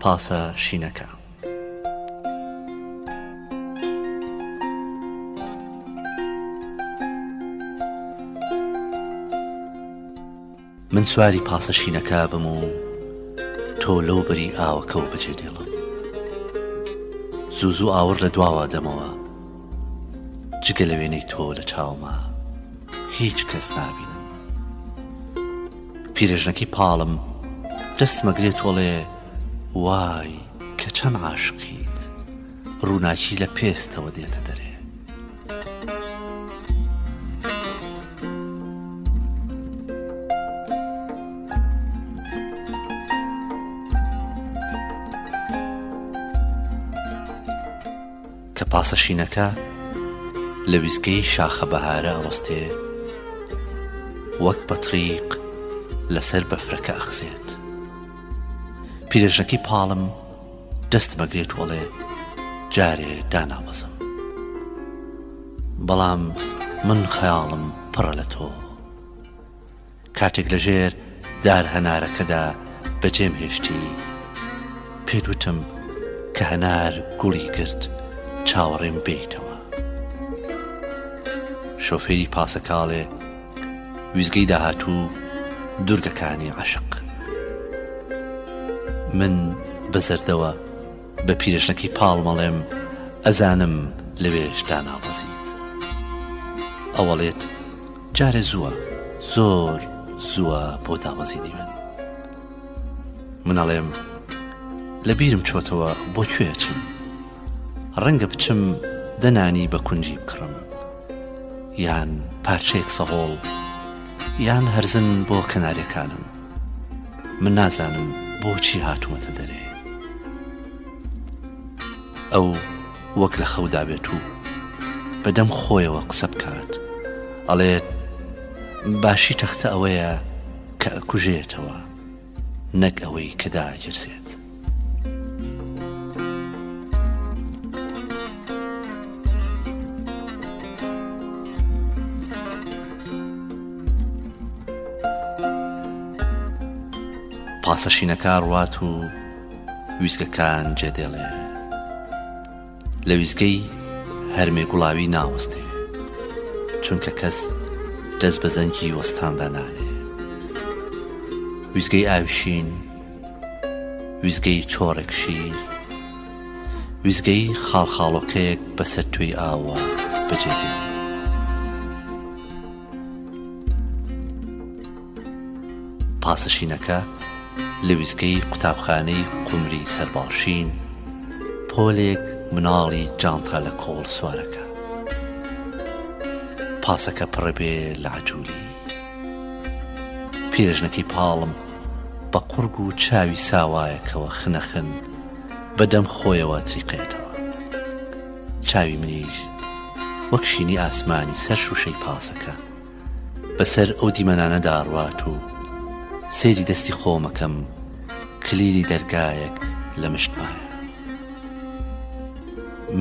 پاسە شینەکە. من سواری پاسە شینەکە بم و تۆ لەو بەری ئاوەکەوە بەجێ دێڵم. زوو زوو ئاوڕ لە دواوە دەمەوە. جگە لە وێنەی تۆ لە چاوما هیچ کەس نابینم. پیرێژنەکەی پاڵم دەستمەگرێت وەڵێ وای کە چەند عاشقیت ڕووناکی لە پێستەوە دێتە دەرێ. کە پاسە شینەکە لە ویستگەی شاخە بەهارە ئەوەستێ وەک بەتریق لەسەر بەفرەکە ئەخزێت. پیرێژنەکەی پاڵم دەستم ئەگرێت و ئەڵێ جارێ دانابەزم. بەڵام من خەیاڵم پڕە لە تۆ. کاتێک لە ژێر دار هەنارەکەدا بەجێم هێشتی، پێت وتم کە هەنار گوڵی گرت چاوەڕێم بێیتەوە. شۆفێری پاسەکە ئەڵێ ویزگەی داهاتوو دوورگەکانی عەشق. من بە زەردەوە بە پیرەژنەکەی پاڵم ئەڵێم ئەزانم لەوێش دانابەزیت. ئەو ئەڵێت جارێ زووە، زۆر زووە بۆ دابەزینی من. من ئەڵێم لە بیرم چۆتەوە بۆ کوێ ئەچم. ڕەنگە بچم دە نانی بە کونجی بکڕم، یان پارچەیەک سەهۆڵ، یان هەرزن بۆ کەنارەکانم. من نازانم بۆچی هاتوومەتە دەرێ. ئەو وەک لە خەودا بێت و بە دەم خۆیەوە قسە بکات ئەڵێت باشی تەختە ئەوەیە کە ئەکوژێتەوە نەک ئەوەی کە داگیرسێت. پاسە شینەکە ئەڕوات و ویزگەکان جێدێڵێ. لە ویزگەی هەرمێ گوڵاوی ناوەستێ، چونکە کەس دەست بە زەنگی وەستاندا نانێ. ویزگەی ئاوی شین، ویزگەی چۆڕێک شیر، ویزگەی خاڵخاڵۆکەیەک بەسەر توێی ئاوە بەجێ دێنێ. پاسە شینەکە لە ویستگەی قوتابخانەی قومری سەرباڵشین پۆلێک مناڵی جانتا لە کۆڵ سوارەکە. پاسەکە پڕەبێ لە عەجولی. پیرەژنەکەی پاڵم بە قوڕگ و چاوی ساوایەکەوە خنەخن بە دەم خۆیەوە تریقێتەوە. چاوی منیش وەک شینی ئاسمانی سەر شووشەی پاسەکە بەسەر ئەو دیمەنانەدا ئەڕوات و سەیری دەستی خۆمەکەم کلیلی دەرگایەک لە مشتمایە.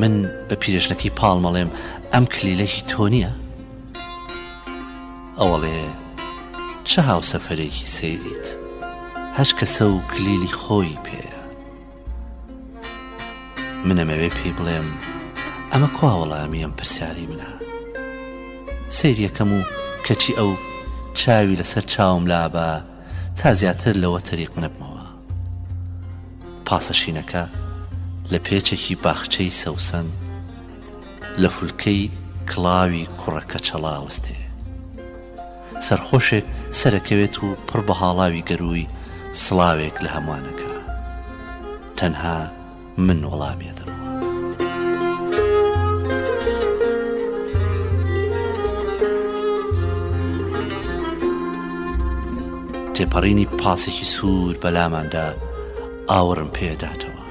من بە پیرێژنەکەی پاڵمەڵێم ئەم کلیلە هی تۆ نییە؟ ئەوەڵێ چ هاوسەفەرێکی سەیریت هەچ کەسە و کلیلی خۆی پێیە. من ئەمەوێ پێی بڵێم ئەمە کوا وەڵامی ئەم پرسیارەی منە؟ سەیریەکەم و کەچی ئەو چاوی لەسەر چاوم لابا تا زیاتر لەوە تەریق نەبمەوە. پاسە شینەکە لە پێچێکی باخچەی سەوسەن لە فولکەی کڵاوی کوڕە کەچەڵا وەستێ. سەرخۆشێک سەرەکەوێت و پڕ بە هاڵاوی گەرووی سڵاوێک لە هەمووان ئەکا. تەنها من وەڵامی ئەدەمەوە. تێپەڕینی پاسێکی سوور بەلاماندا ئاوڕم پێداتەوە.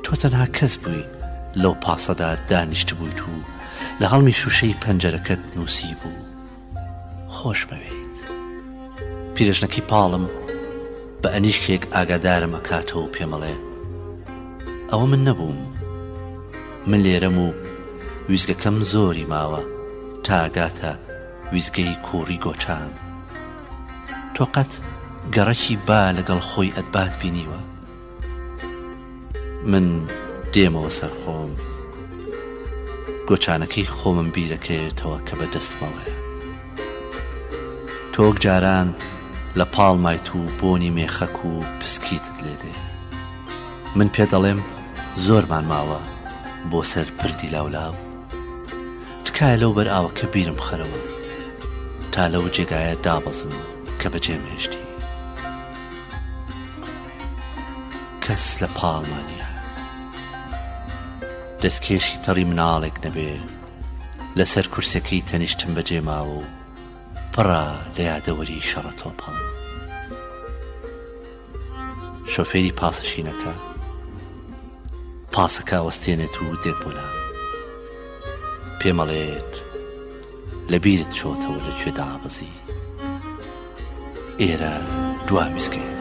تۆ تەنها کەس بووی لەو پاسەدا دانیشتبوویت و لە هەڵمی شووشەی پەنجەرەکەت نووسیبوو خۆشمەوێیت. پیرەژنەکەی پاڵم بە ئەنیشکێک ئاگادارم ئەکاتەوە و پێمەڵێ ئەوە من نەبووم. من لێرەم و ویزگەکەم زۆری ماوە تا ئەگاتە ویزگەی کووڕی گۆچان. تۆ قەت گەڕەکی با لەگەڵ خۆی ئەتبات بینیوە؟ من دێمەوە سەر خۆم. گۆچانەکەی خۆمم بیرەکەوێتەوە کە بە دەستمەوەیە. تۆ وەک جاران لە پاڵمایت و بۆنی مێخەک و پسکیتت لێ دێ. من پێت ئەڵێم زۆرمان ماوە بۆ سەر پردی لاولاو. تکایە لەو بەر ئاوەکە بیرم بخەرەوە تا لەو جێگایە دابەزم کە بەجێم هێشتی. کەس لە پاڵما نییە. دەستکێشی تەڕی مناڵێک نەبێ لەسەر کورسەکەی تەنیشتم بەجێ ماوە و پڕە لە یادەوەری شەڕە تۆپەڵ. شۆفێری پاسە شینەکە پاسەکە ئەوەستێنێت و دێت بۆ لام. پێمەڵێت لەبیرت چۆتەوە لە کوێ دابەزی؟ ئێرە دوا ویستگەیە.